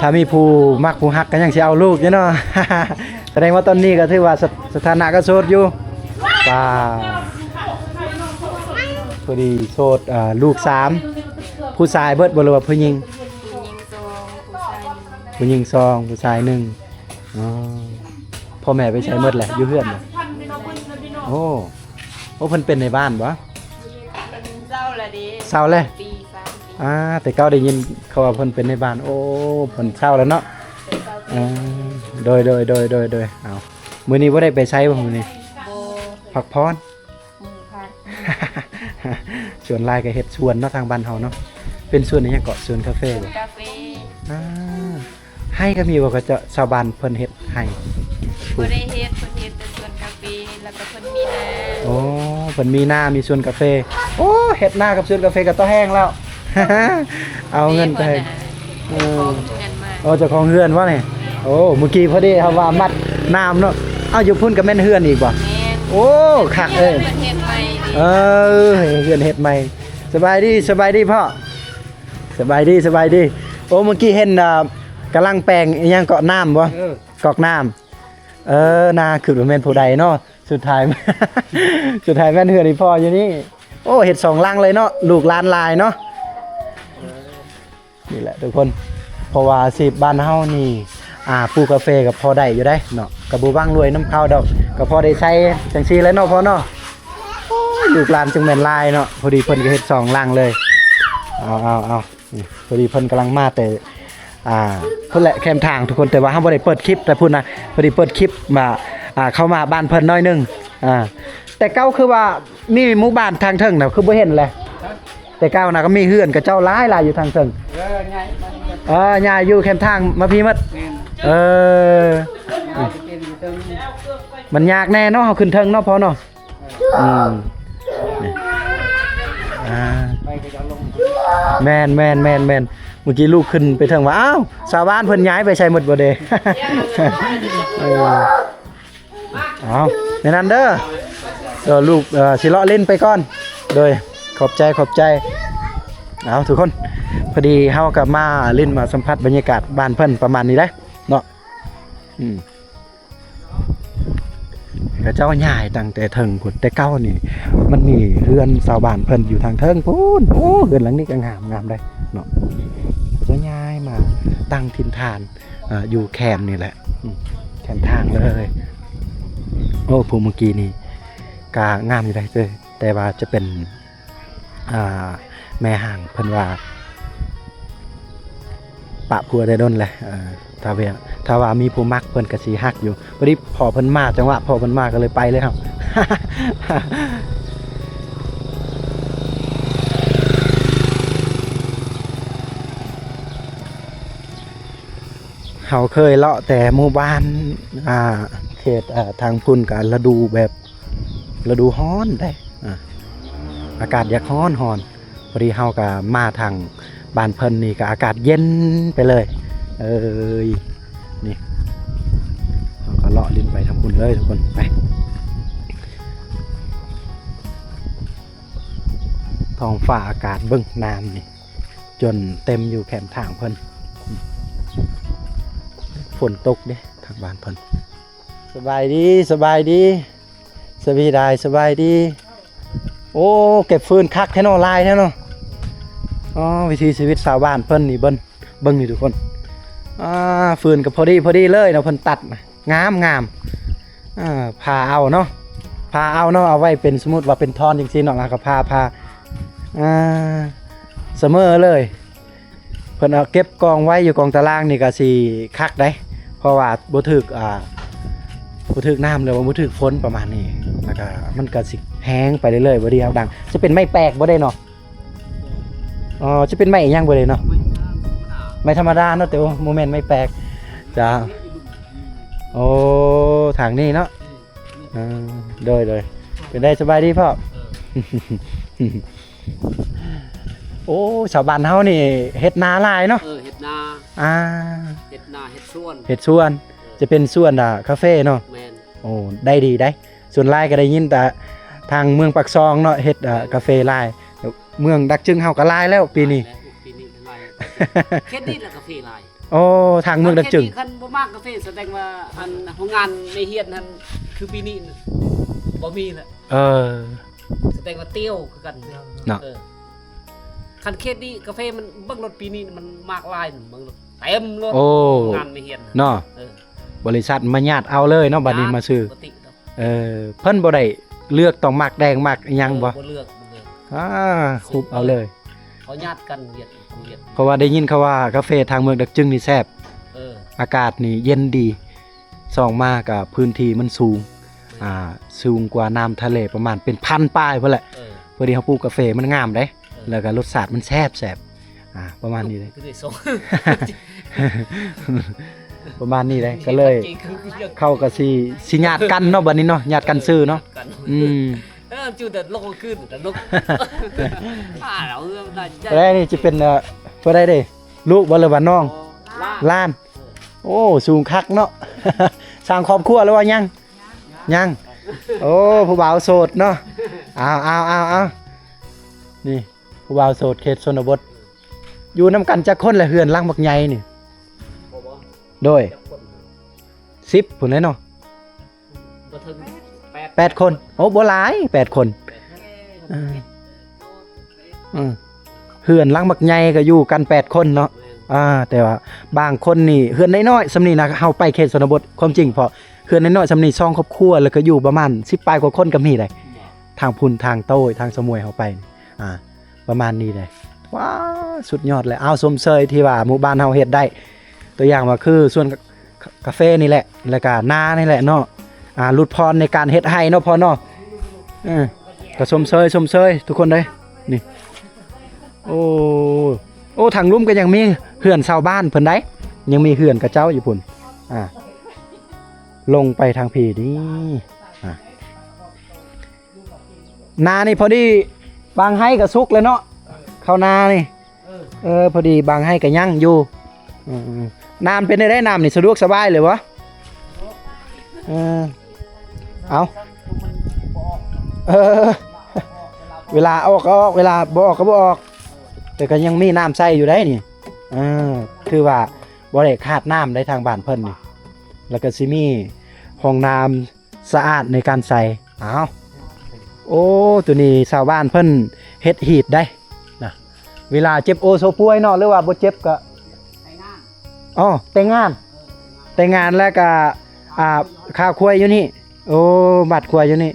ຖ້າມີຜູ້ມັກຜູ້ຮັກກໍຍັງຊິເອົາລູກຢູ່ເນາະ. ສະແດງວ່າຕອນນີ້ກໍຖືວ່າ ສະ ສະຖານະກໍໂສດຢູ່. ປາ ພໍດີໂສດ ອ່າ ລູກສາມ ຜູ້ຊາຍເບິດບໍ່ ຫຼືວ່າຜູ້ຍິງ? ຜູ້ຍິງສອງ ຜູ້ຊາຍໜຶ່ງ. ຜູ້ຍິງສອງ ຜູ້ຊາຍໜຶ່ງ. ອໍ ພໍ່ແມ່ໄປໃສໝົດແຫຼະ? ຢູ່ເຮືອນບໍ່? ໂອ້ ໂອ້ ເພິ່ນເປັນນາຍບ້ານບໍ່? ເພິ່ນເຊົາແລ້ວເດ້ ເຊົາແລ້ວ ປີສາມປີ. ອ່າ ແຕ່ເກົ່າໄດ້ຍິນເຂົາວ່າເພິ່ນເປັນນາຍບ້ານ. ໂອ້ ເພິ່ນເຊົາແລ້ວເນາະ. ເອີ ໂດຍ ໂດຍ ເອົາ ມື້ນີ້ບໍ່ໄດ້ໄປໃສບໍ່ມື້ນີ້? ບໍ່ ພັກຜ່ອນ ໝູ່ພັກ. ສ່ວນຫຼາຍກໍເຮັດສວນເນາະ ທາງບ້ານເຮົາເນາະ. ເປັນສວນອີ່ຫຍັງເກາະ? ສວນກາເຟບໍ່? ກາເຟ. ອ່າ ໄຮ່ກໍມີບໍ່ ເຂົາເຈົ້າ ຊາວບ້ານເພິ່ນເຮັດໄຮ່? ບໍ່ໄດ້ເຮັດ ເພິ່ນເຮັດແຕ່ສວນກາເຟ ແລ້ວກໍເພິ່ນມີນາ. ໂອ້ ເພິ່ນມີນາ ມີສວນກາເຟ. ໂອ້ ເຮັດນາກັບສວນກາເຟກໍຕໍ່ແຮງແລ້ວ ເອົາເງິນໄປໃຫ້ ເອີ ເຈົ້າຂອງເຮືອນມາ. ໂອ້ ເຈົ້າຂອງເຮືອນວະນີ້? ໂອ້ ມື້ກີ້ພໍດີເຮົາວ່າມັດນ້ຳເນາະ. ເອົ້າ ຢູ່ພຸ້ນກໍແມ່ນເຮືອນອີກບໍ່? ແມ່ນ. ໂອ້ ຄັກເອີຍ ເຮືອນເຮັດໃໝ່. ເອີ ເຮືອນເຮັດໃໝ່. ສະບາຍດີ ສະບາຍດີພໍ່. ສະບາຍດີ ສະບາຍດີ. ໂອ້ ມື້ກີ້ເຫັນ ອ່າ ກຳລັງແປງອີ່ຫຍັງເກາະ ນ້ຳບໍ່? ເອີ ກອກນ້ຳ. ເອີ ໜ້າຄືວ່າແມ່ນຜູ້ໃດເນາະ. ສຸດທ້າຍ ສຸດທ້າຍແມ່ນເຮືອນອີ່ພໍ່ຢູ່ນີ້. ໂອ້ ເຮັດສອງຫຼັງເລີຍເນາະ ລູກຫຼານຫຼາຍເນາະ. ນີ້ແຫຼະທຸກຄົນ ເພາະວ່າອາຊີບບ້ານເຮົານີ້ ອ່າ ປູກກາເຟກໍພໍໄດ້ຢູ່ເດ້ເນາະ ກໍບໍ່ຫວັງລວຍນຳເຂົາດອກ ກໍພໍໄດ້ໃຊ້ຈັ່ງຊີ້ແຫຼະເນາະພໍ່ເນາະ. ໂອ້ຍ ລູກຫຼານຈັ່ງແມ່ນຫຼາຍເນາະ. ພໍດີເພິ່ນກໍເຮັດສອງຫຼັງເລີຍ. ເອົາ ເອົາ ເອົາ ນີ້ ພໍດີເພິ່ນກຳລັງມາແຕ່ ອ່າ ພຸ້ນແຫຼະແຄມທາງທຸກຄົນ ແຕ່ວ່າເຮົາບໍ່ໄດ້ເປີດຄລິບແຕ່ພຸ້ນນະ. ພໍດີເປີດຄລິບມາ ອ່າ ເຂົ້າມາບ້ານເພິ່ນໜ້ອຍໜຶ່ງ. ອ່າ ແຕ່ເກົ່າຄືວ່າມີໝູ່ບ້ານທາງເທິງນະ ຄືບໍ່ເຫັນແຫຼະ? ແຕ່ເກົ່ານະກໍມີເຮືອນຂະເຈົ້າຫຼາຍໆຢູ່ທາງເທິງ. ເອີ ຍ້າຍ ເອີ ຍ້າຍຢູ່ແຄມທາງມາພີ້ໝົດ. ແມ່ນ. ເອີ ມັນຍາກແດ່ເນາະ ເຮົາຂຶ້ນເທິງເນາະພໍ່ເນາະ. ອືມ ອ່າ ໄປກໍຈະລົງ. ແມ່ນໆໆໆ. ເມື່ອກີ້ລູກຂຶ້ນໄປເຖິງວ່າ ອ້າວ ຊາວບ້ານເພິ່ນຍ້າຍໄປໃສໝົດບໍ່ເດ? ເອີ ເອົາ ໃນນັ້ນເດີ ເອີ ລູກ ເອີ ຊິເລາະຫຼິ້ນໄປກ່ອນ ໂດຍ ຂອບໃຈ ຂອບໃຈ. ເອົາ ທຸກຄົນ ພໍດີເຮົາກໍມາຫຼິ້ນມາສຳຜັດບັນຍາກາດບ້ານເພິ່ນປະມານນີ້ແຫຼະເນາະ. ອືມ ເຂົາເຈົ້າຍ້າຍຕັ້ງແຕ່ເທິງພຸ້ນ ແຕ່ເກົ່ານີ້ມັນມີເຮືອນຊາວບ້ານເພິ່ນຢູ່ທາງເທິງພຸ້ນ. ໂອ້ ເຮືອນຫຼັງນີ້ກໍງາມ ງາມເດ້ເນາະ. ເຂົາເຈົ້າຍ້າຍມາຕັ້ງຖິ່ນຖານ ອ່າ ຢູ່ແຄມນີ້ແຫຼະ ອືມ ແຄມທາງເລີຍ. ໂອ້ ຜູ້ເມື່ອກີ້ນີ້ກໍງາມຢູ່ເດ້ ແຕ່ວ່າຈະເປັນ ອ່າ ແມ່ຮ້າງເພິ່ນວ່າປະຜົວແຕ່ດົນແຫຼະ. ເອີ ຖ້າວ່າ ຖ້າວ່າມີຜູ້ມັກເພິ່ນກໍຊິຮັກຢູ່. ພໍດີພໍ່ເພິ່ນມາ ຈັງຫວະພໍ່ເພິ່ນມາກໍເລີຍໄປເລີຍເຮົາ. ເຮົາເຄີຍເລາະແຕ່ໝູ່ບ້ານ ອ່າ ເຂດ ອ່າ ທາງພຸ້ນກໍລະດູແບບ ລະດູຮ້ອນເດ້ ອ່າ ອາກາດຢາກຮ້ອນໆ. ພໍດີເຮົາກໍມາທາງບ້ານເພິ່ນນີ້ກໍອາກາດເຢັນໄປເລີຍ. ເອີຍ ນີ້ ເຮົາກໍເລາະຫຼິ້ນໄປທາງພຸ້ນເລີຍທຸກຄົນ ໄປ. ທ້ອງຟ້າອາກາດເບິ່ງ ນ້ຳນີ້ຈົນເຕັມຢູ່ແຄມທາງເພິ່ນ. ຝົນຕົກເດ້ທາງບ້ານເພິ່ນ. ສະບາຍດີ ສະບາຍດີ ສະບາຍດີ ສະບາຍດີ. ໂອ້ ເກັບຟືນຄັກແທ້ເນາະ ຫຼາຍແທ້ເນາະ. ອໍ ວິຖີຊີວິດຊາວບ້ານເພິ່ນນີ້ ເບິ່ງ ເບິ່ງນີ້ທຸກຄົນ. ອ່າ ຟືນກໍພໍດີ ພໍດີເລີຍເນາະ ເພິ່ນຕັດນະ ງາມ ງາມ. ອ່າ ຜ່າເອົາເນາະ ຜ່າເອົາເນາະ ເອົາໄວ້ເປັນ ສົມມຸດວ່າເປັນທ່ອນຈັ່ງຊີ້ເນາະ ແລ້ວກໍຜ່າ ຜ່າ ອ່າ ສະເໝີເລີຍ. ເພິ່ນເອົາເກັບກອງໄວ້ຢູ່ກອງຕາລາງນີ້ກໍຊິຄັກໄດ໋ ເພາະວ່າບໍ່ຖືກ ອ່າ ບໍ່ຖືກນ້ຳ ຫຼືວ່າບໍ່ຖືກຝົນປະມານນີ້ ແລ້ວກໍມັນກໍຊິແຫ້ງໄປເລື້ອຍໆ ບໍ່ໄດ້ເອົາດັງ. ຈະເປັນໄມ້ແປກບໍ່ໄດ້ເນາະ? ອໍ ຈະເປັນໄມ້ອີຫຍັງບໍ່ໄດ້ເນາະ? ໄມ້ທຳມະດາເນາະ ແຕ່ວ່າບໍ່ແມ່ນໄມ້ແປກ. ຈ້າ ໂອ້ ທາງນີ້ເນາະ. ເອີ ໂດຍໆ ເປັນໄດ ສະບາຍດີພໍ່? ເອີ ໂອ້ ຊາວບ້ານເຮົານີ້ເຮັດນາຫຼາຍເນາະ. ເອີ ເຮັດນາ ອ່າ ເຮັດນາ ເຮັດສວນ ເຮັດສວນ. ເອີ ຈະເປັນສວນ ອ່າ ກາເຟເນາະ. ແມ່ນ ໂອ້ ໄດ້ດີໄດ໋. ສ່ວນຫຼາຍກໍໄດ້ຍິນແຕ່ທາງເມືອງປາກຊ່ອງເນາະ ເຮັດ ອ່າ ກາເຟຫຼາຍ. ເມືອງດາກຈຶງເຮົາກໍຫຼາຍແລ້ວປີນີ້ ປີນີ້ຫຼາຍ. ເຂດນີ້ລະກາເຟຫຼາຍ. ໂອ້ ທາງເມືອງດາກຈຶງ ຄັນບໍ່ມາກກາເຟ ສະແດງວ່າ ອັນ ໂຮງງານໃນເຮືອນຫັ້ນ ຄືປີນີ້ບໍ່ມີລະ. ເອີ ສະແດງວ່າຕຽວຄືກັນເນາະ. ເອີ ຄັນເຂດນີ້ກາເຟມັນ ເບິ່ງລົດປີນີ້ມັນມາກຫຼາຍ ເບິ່ງລົດເຕັມລົດ. ໂອ້ ໂຮງງານໃນເຮືອນເນາະ. ເອີ ບໍລິສັດມາຍາດເອົາເລີຍເນາະ ບັດນີ້ມາຊື້. ເອີ ເພິ່ນບໍ່ໄດ້ເລືອກຕ້ອງໝາກແດງໝາກອີ່ຫຍັງບໍ່? ບໍ່ເລືອກ ບໍ່ເລືອກ. ອ່າ ຮຸບເອົາເລີຍ. ເຂົາຍາດກັນວຽດ ວຽດ ເພາະວ່າໄດ້ຍິນເຂົາວ່າກາເຟທາງເມືອງດາກຈຶງນີ້ແຊບ. ເອີ ອາກາດນີ້ເຢັນດີ. ສອງມາກໍພື້ນທີ່ມັນສູງ ເອີ ອ່າ ສູງກວ່ານ້ຳທະເລປະມານເປັນພັນປາຍພຸ້ນແຫຼະ. ເອີ ພໍດີເຮົາປູກກາເຟມັນງາມເດ້. ເອີ ແລ້ວກໍລົດຊາດມັນແຊບໆ. ອ່າ ປະມານນີ້ເດ້ ປະມານນີ້ເດ້. ກໍເລີຍເຂົາກໍຊິ ຊິຍາດກັນເນາະ ບັດນີ້ເນາະ ຍາດກັນຊື້ເນາະ. ອືມ ເອີ ຈຸດລົງຄືນລົງ ແລ້ວນີ້ຈະເປັນ ເອີ ຜູ້ໃດເດ້? ລູກບໍ່ ຫຼືວ່ານ້ອງ? ຫຼານ. ໂອ້ ສູງຄັກເນາະ. ສ້າງຄອບຄົວ ຫຼືວ່າຍັງ? ຍັງ. ໂອ້ ຜູ້ບ່າວໂສດເນາະ. ເອົາໆໆໆ ນີ້ ຜູ້ບ່າວໂສດເຂດຊົນນະບົດ. ຢູ່ນຳກັນຈັກຄົນລະ ເຮືອນຫຼັງບັກໃຫຍ່ນີ້? ໂດຍ ສິບພຸ້ນແຫຼະເນາະ. ບໍ່ເຖິງ ແປດ ແປດຄົນ. ໂອ້ ບໍ່ຫຼາຍ ແປດຄົນ. ເອີ ເຮືອນຫຼັງບັກໃຫຍ່ກໍຢູ່ກັນແປດຄົນເນາະ. ແມ່ນ ອ່າ ແຕ່ວ່າບາງຄົນນີ້ເຮືອນນ້ອຍໆ ສ່ຳນີ້ນະ ເຮົາໄປເຂດຊົນນະບົດ ຄວາມຈິງ ເພາະເຮືອນນ້ອຍໆ ສ່ຳນີ້ ສອງຄອບຄົວ ແລ້ວກໍຢູ່ປະມານສິບປາຍກວ່າຄົນກໍມີໄດ໋. ແມ່ນ ທາງພຸ້ນ ທາງໂຕ້ຍ ທາງສະໝວຍເຮົາໄປ ອ່າ ປະມານນີ້ເດ້. ວ້າ ສຸດຍອດເລີຍ. ເອົາ ຊົມເຊີຍທີ່ວ່າໝູ່ບ້ານເຮົາເຮັດໄດ້ ຕົວຢ່າງວ່າຄືສວນກາເຟນີ້ແຫຼະ ແລ້ວກະນານີ້ແຫຼະເນາະ. ອ່າ ຫຼຸດຜ່ອນໃນການເຮັດໄຮ່ເນາະພໍ່ເນາະ. ເອີ ກະຊົມເຊີຍ ຊົມເຊີຍທຸກຄົນເດ້. ນີ້ ໂອ້ ໂອ້ ທາງລຸ່ມກໍຍັງມີເຮືອນຊາວບ້ານເພິ່ນໄດ໋ ຍັງມີເຮືອນເຂົາເຈົ້າຢູ່ພຸ້ນ. ອ່າ ລົງໄປທາງພີ້ນີ້ ອ່າ ນານີ້ພໍດີ ບາງໄຮ່ກໍສຸກແລ້ວເນາະ ເຂົ້ານານີ້. ເອີ ເອີ ພໍດີບາງໄຮ່ກໍຍັງຢູ່. ເອີ ນ້ຳເປັນໄດ໋? ນ້ຳນີ້ສະດວກສະບາຍເລີຍບໍ່? ເອີ ເອົາ ເອີ ເວລາອອກກໍອອກ ເວລາບໍ່ອອກກໍບໍ່ອອກ ແຕ່ກໍຍັງມີນ້ຳໃຊ້ຢູ່ໄດ໋ນີ້. ເອີ ຖືວ່າບໍ່ໄດ້ຂາດນ້ຳໄດ໋ທາງບ້ານເພິ່ນນີ້ ແລ້ວກໍຊິມີຫ້ອງນ້ຳ ສະອາດໃນການໃສ່. ອ້າວ ໂອ້ ໂຕນີ້ຊາວບ້ານເພິ່ນເຮັດຮີດໄດ໋ນະ ເວລາເຈັບ ໂອ້ ໂຊປ່ວຍເນາະ ຫຼືວ່າບໍ່ເຈັບກໍ ອໍ ແຕ່ງງານ ແຕ່ງງານແລ້ວກໍ ອ່າ ຂ້າວຄວາຍຢູ່ນີ້. ໂອ້ ບາດຄວາຍຢູ່ນີ້.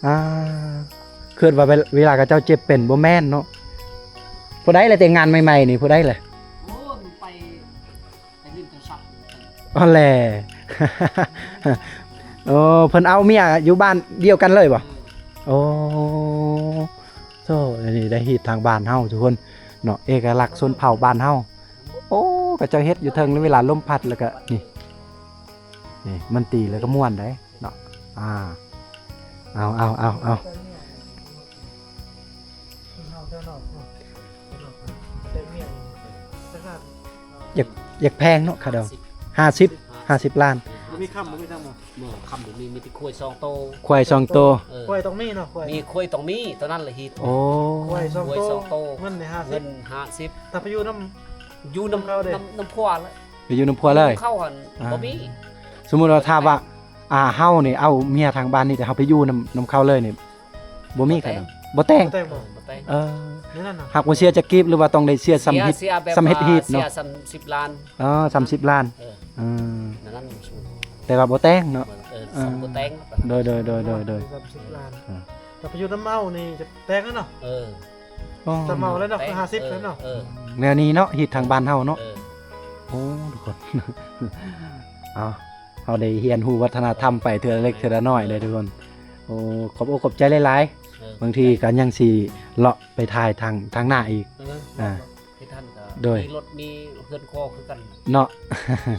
ອ່າ ຄິດວ່າເວລາເຂົາເຈົ້າເຈັບເປັນ ບໍ່ແມ່ນເນາະ. ຜູ້ໃດລະແຕ່ງງານໃໝ່ໆນີ້ ຜູ້ໃດລະ? ໂອ້ ມັນໄປ ໄດ້ຍິນໂທລະສັບ. ອໍແຫຼະ ໂອ້ ເພິ່ນເອົາເມຍຢູ່ບ້ານດຽວກັນເລີຍບໍ່? ເອີ ໂອ້ ໂທ້ ອັນນີ້ໄດ້ຮີດທາງບ້ານເຮົາທຸກຄົນເນາະ ເອກະລັກຊົນເຜົ່າບ້ານເຮົາ. ໂອ້ ເຂົາເຈົ້າເຮັດຢູ່ເທິງ ເວລາລົມພັດແລ້ວກະນີ້ ນີ້ມັນຕີແລ້ວກະມ່ວນໄດ໋ເນາະ. ອ່າ ເອົາ ເອົາ ເອົາ ເອົາ. ຢາກ ຢາກແພງເນາະ ຄ່າດອງ ຫ້າສິບ ຫ້າສິບລ້ານ. ບໍ່ມີຄຳ ບໍ່ມີທັງໝົດ ບໍ່ ຄຳບໍ່ມີ ມີແຕ່ຄວາຍສອງໂຕ ຄວາຍສອງໂຕ. ເອີ ຄວາຍຕ້ອງມີເນາະ ຄວາຍ ມີຄວາຍຕ້ອງມີ ຕອນນັ້ນລະຮີດ. ໂອ້ ຄວາຍສອງໂຕ ຄວາຍສອງໂຕ ເງິນນີ້ຫ້າສິບ ເງິນຫ້າສິບ. ຖ້າໄປຢູ່ນຳ ຢູ່ນຳ ນຳເຂົາເດ້ ນຳ ນຳຜົວລະ ໄປຢູ່ນຳຜົວເລີຍ ເຂົາຫັ້ນ ອ່າ ບໍ່ມີ. ສົມມຸດວ່າຖ້າວ່າ ອ່າ ເຮົານີ້ເອົາເມຍທາງບ້ານນີ້ ແຕ່ເຮົາໄປຢູ່ນຳ ນຳເຂົາເລີຍນີ້ ບໍ່ມີ ບໍ່ແຕ່ງ ຄັນ ບໍ່ແຕ່ງ ບໍ່ແຕ່ງບໍ່ ບໍ່ແຕ່ງ. ເອີ ແນວນັ້ນນະ ຫາກບໍ່ເສຍຈັກກີບ ຫຼືວ່າຕ້ອງໄດ້ເສຍສ່ຳຮີດ ສ່ຳເຮັດຮີດເນາະ. ເສຍສ່ຳສິບລ້ານ. ອໍ ສ່ຳສິບລ້ານ. ເອີ ເອີ ນັ້ນ ແຕ່ວ່າບໍ່ແຕ່ງເນາະ. ເອີ ເອີ ບໍ່ແຕ່ງ. ໂດຍ ໂດຍ ໂດຍ ໂດຍ ໂດຍ ສ່ຳສິບລ້ານ. ເອີ ຖ້າໄປຢູ່ນຳເອົານີ້ຈະແຕ່ງແລ້ວເນາະ. ເອີ ອໍ ສ່ຳເອົາແລ້ວເນາະ ແຕ່ງ ຫ້າສິບແລ້ວເນາະ. ເອີ ເອີ ແນວນີ້ເນາະ ຮີດທາງບ້ານເຮົາເນາະ. ເອີ ໂອ້ ທຸກຄົນ ເອົາ ເຮົາໄດ້ຮຽນຮູ້ວັດທະນະທຳໄປເທື່ອເລັກເທື່ອນ້ອຍເດ້ທຸກຄົນ. ໂອ້ ຂອບອົກຂອບໃຈຫຼາຍໆ. ເອີ ບາງທີກໍຍັງຊິເລາະໄປຖ່າຍທາງ ທາງໜ້າອີກ. ເອີ ອ່າ ເຮັດຫັ້ນກໍ ໂດຍ ມີລົດມີເຮືອນຄອຄືກັນເນາະ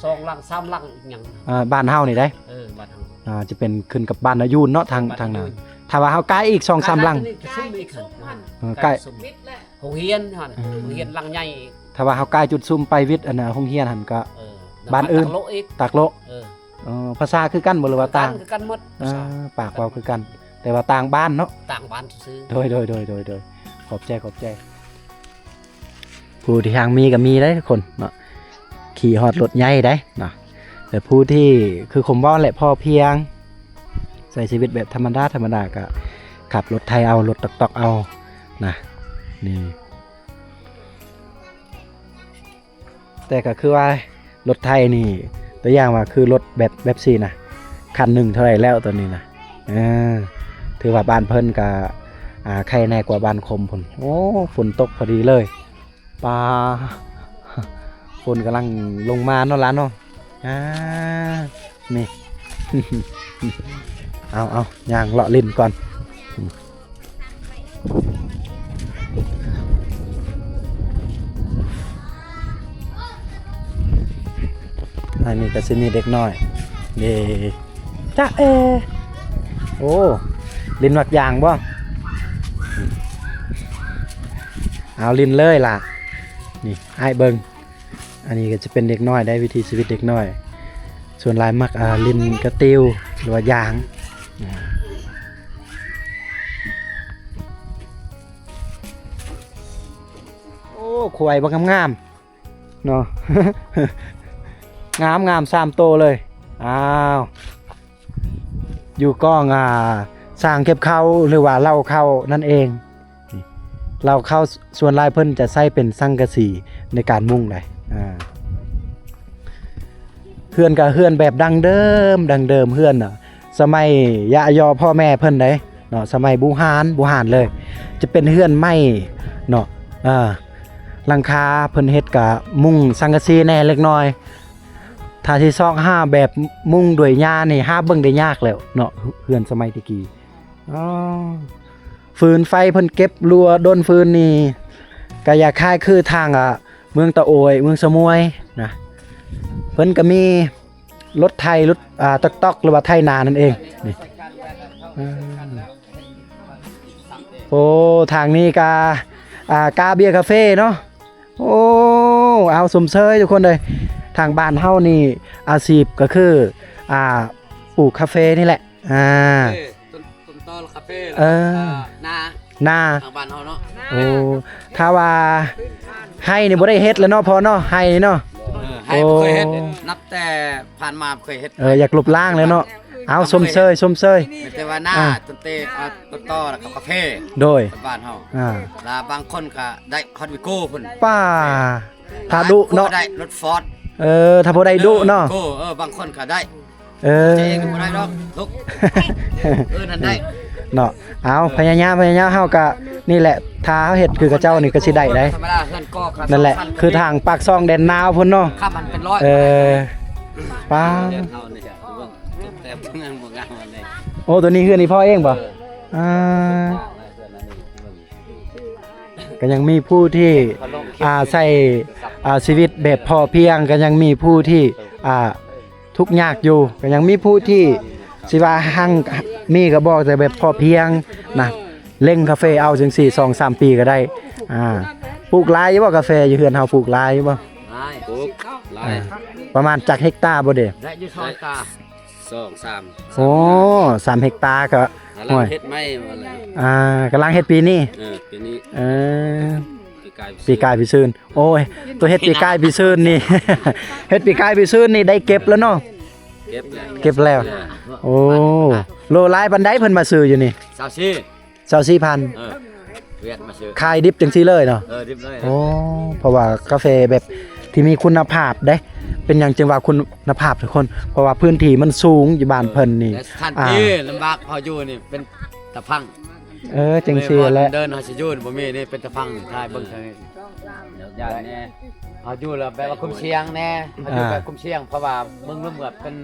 ສອງຫຼັງສາມຫຼັງອີກຫຍັງ. ອ່າ ບ້ານເຮົານີ້ໄດ໋. ເອີ ບ້ານເຮົາ ອ່າ ຈະເປັນຂຶ້ນກັບບ້ານນາຍູນເນາະ ທາງ ບ້ານນາຍູນ ທາງໜ້າ. ເອີ ຖ້າວ່າເຮົາກາຍອີກສອງສາມຫຼັງ ຈະຊຸມອີກ ເອີ ກາຍ ໂຮງຮຽນຫັ້ນ ເອີ ໂຮງຮຽນຫຼັງໃຫຍ່. ຖ້າວ່າເຮົາກາຍຈຸດຊຸມໄປວິດ ອັນນ່າ ໂຮງຮຽນຫັ້ນກໍ ເອີ ບ້ານອື່ນ ຕາກໂລະອີກ ຕາກໂລະ. ເອີ ເອີ ພາສາຄືກັນບໍ່ ຫຼືວ່າຕ່າງ? ຄືກັນໝົດ. ເອີ ພາສາ ປາກເວົ້າຄືກັນ ແຕ່ວ່າຕ່າງບ້ານເນາະ. ຕ່າງບ້ານຊື່ໆ. ໂດຍ ໂດຍ ໂດຍ ໂດຍ ໂດຍ ຂອບໃຈ ຂອບໃຈ. ຜູ້ທີ່ຫາງມີກໍມີໄດ໋ທຸກຄົນເນາະ ຂີ່ຮອດລົດໃຫຍ່ໄດ໋ເນາະ. ແຕ່ຜູ້ທີ່ຄືຄົມເວົ້າແຫຼະ ພໍພຽງ ໃຊ້ຊີວິດແບບທຳມະດາ ທຳມະດາ ກໍຂັບລົດໄຖເອົາ ລົດຕ໋ອກໆເອົານະ. ນີ້ ແຕ່ກໍຄືວ່າລົດໄຖນີ້ ຕົວຢ່າງວ່າຄືລົດແບບ ແບບຊີ້ນະ ຄັນໜຶ່ງເທົ່າໃດແລ້ວຕອນນີ້ນະ. ເອີ ຖືວ່າບ້ານເພິ່ນກໍ ອ່າ ໄຄແນ່ກວ່າບ້ານຄົມພຸ້ນ. ໂອ້ ຝົນຕົກພໍດີເລີຍ. ປາ ຝົນກຳລັງລົງມາເນາະຫຼານເນາະ. ອ່າ ນີ້ ເອົາ ເອົາ ຍ່າງເລາະຫຼິ້ນກ່ອນ. ອັນນີ້ກໍຊິມີເດັກນ້ອຍເດ້ ຈະເອ. ໂອ້ ຫຼິ້ນໝາກຢາງບໍ່? ເອົາ ຫຼິ້ນເລີຍລະ. ນີ້ ອ້າຍເບິ່ງ. ອັນນີ້ກໍຈະເປັນເດັກນ້ອຍໄດ໋ ວິຖີຊີວິດເດັກນ້ອຍ ສ່ວນຫຼາຍມັກ ອ່າ ຫຼິ້ນກະຕິວ ຫຼືວ່າຢາງ. ອ່າ ໂອ້ ຄວາຍບັກງາມໆເນາະ ງາມໆ ສາມໂຕເລີຍ. ອ້າວ ຢູ່ກ້ອງ ອ່າ ສາງເກັບເຂົ້າ ຫຼືວ່າເລົ້າເຂົ້ານັ້ນເອງ. ເລົ້າເຂົ້າ ສ່ວນຫຼາຍເພິ່ນຈະໃຊ້ເປັນສັງກະສີໃນການມຸງໄດ໋. ອ່າ ເຮືອນກໍເຮືອນແບບດັ້ງເດີມ ດັ້ງເດີມ ເຮືອນນະ ສະໄໝຍະຍໍພໍ່ແມ່ເພິ່ນໄດ໋ເນາະ ສະໄໝບູຮານ ບູຮານເລີຍ ຈະເປັນເຮືອນໄມ້ເນາະ. ອ່າ ຫຼັງຄາເພິ່ນເຮັດກະມຸງສັງກະສີແດ່ເລັກນ້ອຍ. ຖ້າຊິຊອກຫາແບບມຸງດ້ວຍຫຍ້ານີ້ ຫາເບິ່ງໄດ້ຍາກແລ້ວເນາະ ເຮືອນສະໄໝແຕ່ກີ້. ອໍ ຟືນໄຟເພິ່ນເກັບລົວດົນຟືນນີ້ ກະຢ່າຄ້າຍຄືທາງ ອ່າ ເມືອງຕະໂອຍ ເມືອງສະໝວຍນະ ເພິ່ນກະມີລົດໄຖ ລົດ ອ່າ ຕ໋ອກໆ ຫຼືວ່າໄຖນານັ້ນເອງ. ນີ້ ອືມ ໂອ້ ທາງນີ້ກະ ອ່າ ກາເບຍກາເຟເນາະ. ໂອ້ ເອົາ ຊົມເຊີຍທຸກຄົນເລີຍ. ທາງບ້ານເຮົານີ້ອາຊີບກໍຄື ອ່າ ປູກກາເຟນີ້ແຫຼະ. ອ່າ ເອີ ຕົ້ນ ຕົ້ນຕໍລະກາເຟ ເອີ ນາ ນາ ທາງບ້ານເຮົາເນາະ. ໂອ້ ຖ້າວ່າໄຮ່ນີ້ບໍ່ໄດ້ເຮັດແລ້ວເນາະພໍ່ເນາະ ໄຮ່ນີ້ເນາະ. ເອີ ໄຮ່ບໍ່ເຄີຍເຮັດ ໂອ້ ນັບແຕ່ຜ່ານມາບໍ່ເຄີຍເຮັດ. ເອີ ຢາກລົບລ້າງແລ້ວເນາະ. ເອົາ ຊົມເຊີຍ ຊົມເຊີຍ. ແຕ່ວ່ານາ ອ່າ ຕັ້ງແຕ່ ອ່າ ຕົ້ນຕໍລະກາເຟ ໂດຍ ບ້ານເຮົາ ອ່າ ລະບາງຄົນກໍໄດ້ຮອດວິໂກ້ພຸ້ນ. ປ້າ ຖ້າດຸເນາະ ໄດ້ລົດຟອດ. ເອີ ຖ້າບໍ່ໄດ້ດຸເນາະ ເອີ ເອີ ບາງຄົນກໍໄດ້. ເອີ ເຈົ້າເອງບໍ່ໄດ້ດອກ ທຸກ ເອີ ນັ້ນໄດ້ເນາະ. ເອົາ ພະຍາຍາມ ພະຍາຍາມ ເຮົາກະນີ້ແຫຼະ ຖ້າເຮົາເຮັດຄືເຂົາເຈົ້ານີ້ກໍຊິໄດ້ເດ້. ນັ້ນແຫຼະ ຄືທາງປາກຊ່ອງແດນນາວພຸ້ນເນາະ. ເອີ ປ້າ ໂອ້ ໂຕນີ້ເຮືອນອີ່ພໍ່ເອງບໍ່? ອ່າ ກໍຍັງມີຜູ້ທີ່ ອ່າ ໃຊ້ ອ່າ ຊີວິດແບບພໍພຽງ ກໍຍັງມີຜູ້ທີ່ ອ່າ ທຸກຍາກຢູ່ ກໍຍັງມີຜູ້ທີ່ຊິວ່າຮັ່ງມີກໍບໍ່ ແຕ່ແບບພໍພຽງນະ ເລັ່ງກາເຟເອົາຈັ່ງຊີ້ ສອງສາມປີກໍໄດ້. ອ່າ ປູກຫຼາຍຢູ່ບໍ່ ກາເຟຢູ່ເຮືອນເຮົາ ປູກຫຼາຍຢູ່ບໍ່? ຫຼາຍ ປູກຫຼາຍ. ອ່າ ປະມານຈັກເຮັກຕາບໍ່ເດ? ໄດ້ຢູ່ສອງເຮັກຕາ ສອງ ສາມ ໂອ້ ສາມເຮັກຕາກໍ ກຳລັງເຮັດໃໝ່ວ່າແລ້ວ. ອ່າ ກຳລັງເຮັດປີນີ້. ເອີ ປີນີ້. ເອີ ປີກາຍ ປີກາຍປີຊືນ. ໂອ້ຍ ໂຕເຮັດປີກາຍປີຊືນນີ້ ເຮັດປີກາຍປີຊືນນີ້ໄດ້ເກັບແລ້ວເນາະ? ເກັບແລ້ວ ເກັບແລ້ວ. ໂອ້ ໂລຫຼາຍປານໃດເພິ່ນມາຊື້ຢູ່ນີ້? ຊາວສີ່ ຊາວສີ່ພັນ. ເອີ ຫວຽດມາຊື້ ຂາຍດິບຈັ່ງຊີ້ເລີຍເນາະ? ເອີ ດິບເລີຍ. ໂອ້ ເພາະວ່າກາເຟແບບທີ່ມີຄຸນນະພາບເດ້. ເປັນຫຍັງຈຶ່ງວ່າຄຸນນະພາບທຸກຄົນ? ເພາະວ່າພື້ນທີ່ມັນສູງຢູ່ບ້ານເພິ່ນນີ້. ເອີ ແລະສະຖານທີ່ ອ່າ ລຳບາກ ເຮົາຢູ່ນີ້ເປັນຕາພັງ. ເອີ ຈັ່ງຊີ້ແຫຼະ ເດີນເຮົາຊິຢູ່ບໍ່ມີນີ້ ເປັນຕາພັງ. ຖ່າຍເບິ່ງທາງນີ້ ເຮົາຢູ່ແລ້ວແບບວ່າຄຸ້ມສ່ຽງແດ່ ເຮົາຢູ່ແບບຄຸ້ມສ່ຽງ ເພາະວ່າເມືອງລຸ່ມກໍເປັນ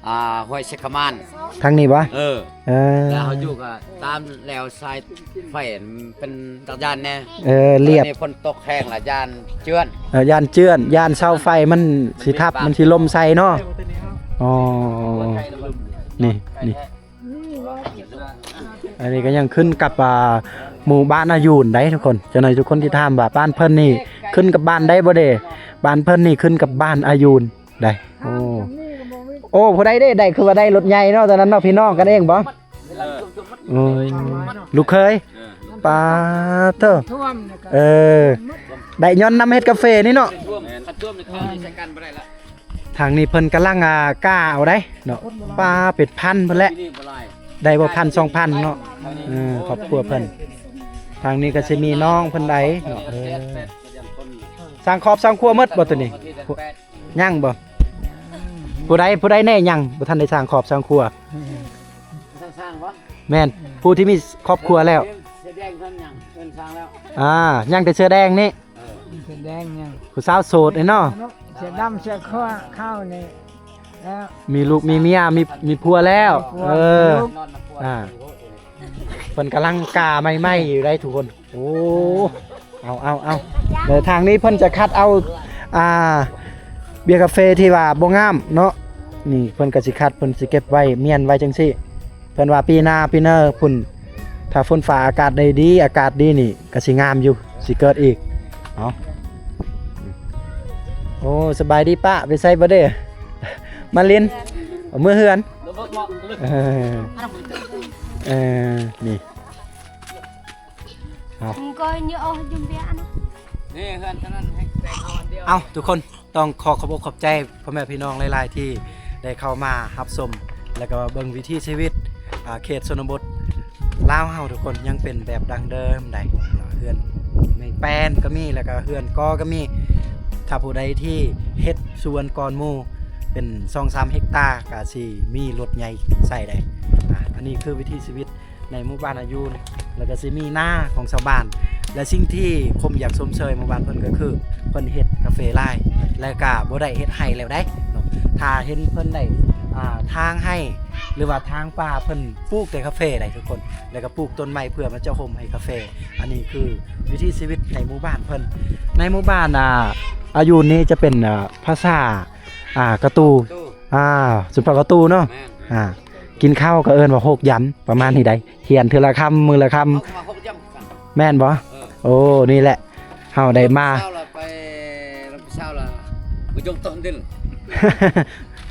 ອ່າ ຫ້ວຍເຊກະມານ ທາງນີ້ບໍ່? ເອີ ເອີ ແລ້ວເຮົາຢູ່ກໍຕາມແລວສາຍໄຟເປັນຕາຢ້ານແດ່. ເອີ ລຽບ ນີ້ຝົນຕົກແຮງລະຢ້ານເຈື່ອນ. ເອີ ຢ້ານເຈື່ອນ ຢ້ານເສົາໄຟມັນຊິທັບ ມັນຊິລົ້ມໃສ່ເນາະ. ອໍ ນີ້ ນີ້ ອັນນີ້ກໍຍັງຂຶ້ນກັບ ອ່າ ໝູ່ບ້ານອາຍຸນໄດ໋ທຸກຄົນ. ເຈົ້າໜ້າທີ່ທຸກຄົນທີ່ຖາມວ່າບ້ານເພິ່ນນີ້ຂຶ້ນກັບບ້ານໃດບໍ່ເດ? ບ້ານເພິ່ນນີ້ຂຶ້ນກັບບ້ານອາຍຸນ ໄດ້. ໂອ້ ໂອ້ ຜູ້ໃດເດ້ ໄດ້ ຄືວ່າໄດ້ລົດໃຫຍ່ເນາະ ຕອນນັ້ນເນາະ ພີ່ນ້ອງກັນເອງບໍ່? ເອີ ໂອ້ ລູກເຂີຍ ເອີ ປາດໂທ້ ເອີ ໄດ້ຍ້ອນນຳເຮັດກາເຟນີ້ເນາະ. ຖ້ວມ ຄັນຖ້ວມນີ້ເຂົ້າໃສ່ກັນບໍ່ໄດ້ລະ. ທາງນີ້ເພິ່ນກຳລັງ ອ່າ ກ້າເອົາໄດ໋ເນາະ. ປາ ເປັນພັນພຸ້ນແຫຼະ ໄດ້ບໍ່ ພັນສອງພັນເນາະ. ເອີ ຄອບຄົວເພິ່ນ ທາງນີ້ກໍຊິມີນ້ອງເພິ່ນໄດ໋ເນາະ. ເອີ ສ້າງຄອບສ້າງຄົວໝົດບໍ່ໂຕນີ້? ຍັງບໍ່? ຜູ້ໃດ ຜູ້ໃດແນ່ຍັງບໍ່ທັນໄດ້ສ້າງຄອບສ້າງຄົວ? ຊ່າງບໍ່? ແມ່ນ ຜູ້ທີ່ມີຄອບຄົວແລ້ວ. ເສື້ອແດງເພິ່ນຍັງ ເພິ່ນສ້າງແລ້ວ. ອ່າ ຍັງແຕ່ເສື້ອແດງນີ້. ເອີ ເສື້ອແດງຍັງ ຜູ້ສາວໂສດນີ້ເນາະ. ເສື້ອດຳເສື້ອຂາວນີ້ແລ້ວ ມີລູກມີເມຍ ມີ ມີຜົວແລ້ວ. ມີຜົວ ເອີ ມີລູກ ອ່າ ເພິ່ນກຳລັງກ້າໃໝ່ໆຢູ່ໄດ໋ທຸກຄົນ. ໂອ້ ເອົາ ເອົາ ເອົາ ແລ້ວທາງນີ້ເພິ່ນຈະຄັດເອົາ ອ່າ ເບຍກາເຟທີ່ວ່າບໍ່ງາມເນາະ. ນີ້ເພິ່ນກໍຊິຄັດ ເພິ່ນຊິເກັບໄວ້ ມ້ຽນໄວ້ຈັ່ງຊີ້. ເພິ່ນວ່າປີໜ້າ ປີໜ້າພຸ້ນ ຖ້າຝົນຟ້າອາກາດໄດ້ດີ ອາກາດດີນີ້ກໍຊິງາມຢູ່ ຊິເກີດອີກ. ເອົາ ໂອ້ ສະບາຍດີປ້າ ໄປໃສບໍ່ເດ້? ມາຫຼິ້ນ ເອົາເມືອເຮືອນ. ເອີ ເອີ ນີ້ ເອົາ ເອົາ ທຸກຄົນ ຕ້ອງຂໍຂອບອົກຂອບໃຈພໍ່ແມ່ພີ່ນ້ອງຫຼາຍໆ ທີ່ໄດ້ເຂົ້າມາຮັບຊົມ ແລ້ວກໍເບິ່ງວິຖີຊີວິດ ອ່າ ເຂດຊົນນະບົດລາວເຮົາ. ທຸກຄົນ ຍັງເປັນແບບດັ້ງເດີມໃດ໋ເນາະ ເຮືອນໄມ້ແປ້ນກໍມີ ແລ້ວກໍເຮືອນກໍກໍມີ. ຖ້າຜູ້ໃດທີ່ເຮັດສວນກ່ອນໝູ່ເປັນສອງສາມເຮັກຕາ ກໍຊິມີລົດໃຫຍ່ໃສ່ໄດ້. ອ່າ ອັນນີ້ຄືວິຖີຊີວິດ ໃນໝູ່ບ້ານອາຍຸນ ແລ້ວກໍຊິມີນາຂອງຊາວບ້ານ ແລະ ສິ່ງທີ່ຜົມຢາກຊົມເຊີຍໝູ່ບ້ານເພິ່ນກໍຄືເພິ່ນເຮັດກາເຟຫຼາຍ ແລ້ວກໍບໍ່ໄດ້ເຮັດໄຮ່ແລ້ວໄດ໋ເນາະ. ຖ້າເຫັນເພິ່ນໄດ້ ອ່າ ຖາງໄຮ່ ຫຼືວ່າຖາງປ່າ ເພິ່ນປູກແຕ່ກາເຟໄດ໋ທຸກຄົນ ແລ້ວກໍປູກຕົ້ນໄມ້ເພື່ອມາເຈາະຮົ່ມໃຫ້ກາເຟ. ອັນນີ້ຄືວິຖີຊີວິດໃນໝູ່ບ້ານເພິ່ນ. ໃນໝູ່ບ້ານ ອ່າ ອາຍຸນນີ້ຈະເປັນ ອ່າ ພາສາ ອ່າ ກະຕູ ອ່າ ສຸພາກະຕູເນາະ. ແມ່ນ ອ່າ ກິນເຂົ້າກໍເອີ້ນວ່າໂຮກຢຳ ປະມານນີ້ໃດ໋. ຮຽນເທື່ອລະຄຳ ມື້ລະຄຳ ເຂົາກໍວ່າໂຮກຢຳຄືກັນ ແມ່ນບໍ່? ເອີ ໂອ້ ນີ້ແຫຼະ ເຮົາໄດ້ມາ ເຊົ້າລະໄປ ໂຈງໂຕະດິນ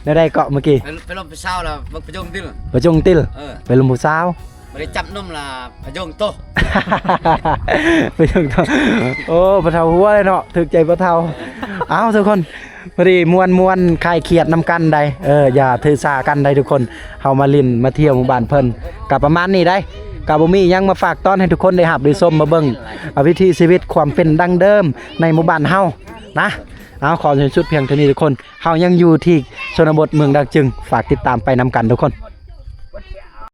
ແນວໃດເກາະເມື່ອກີ້? ໄປ ໄປລົມຜູ້ສາວລະ ບັກປະໂຈງດິນ ປະໂຈງຕິລ ເອີ ໄປລົມຜູ້ສາວ ບໍ່ໄດ້ຈັບນົມລະ ປະໂຈງໂຕະ ປະໂຈງໂຕະ ໂອ້ ພໍ່ເຖົ້າຫົວເລີຍເນາະ ຖືກໃຈພໍ່ເຖົ້າ. ເອົ້າ ທຸກຄົນ ພໍດີມ່ວນໆ ຄາຍຄຽດນຳກັນໄດ໋ ເອີ ຢ່າຖືສາກັນໄດ໋ທຸກຄົນ ເຮົາມາຫຼິ້ນມາທ່ຽວໝູ່ບ້ານເພິ່ນ ກະປະມານນີ້ໄດ໋ ກະບໍ່ມີຫຍັງມາຝາກຕ້ອນໃຫ້ທຸກຄົນໄດ້ຮັບໄດ້ຊົມ ມາເບິ່ງ ອາ ວິຖີຊີວິດຄວາມເປັນດັ້ງເດີມໃນໝູ່ບ້ານເຮົານະ. ເອົາ ຂໍສິ້ນສຸດພຽງເທົ່ານີ້ທຸກຄົນ ເຮົາຍັງຢູ່ທີ່ຊົນນະບົດເມືອງດາກຈຶງ ຝາກຕິດຕາມໄປນຳກັນທຸກຄົນ.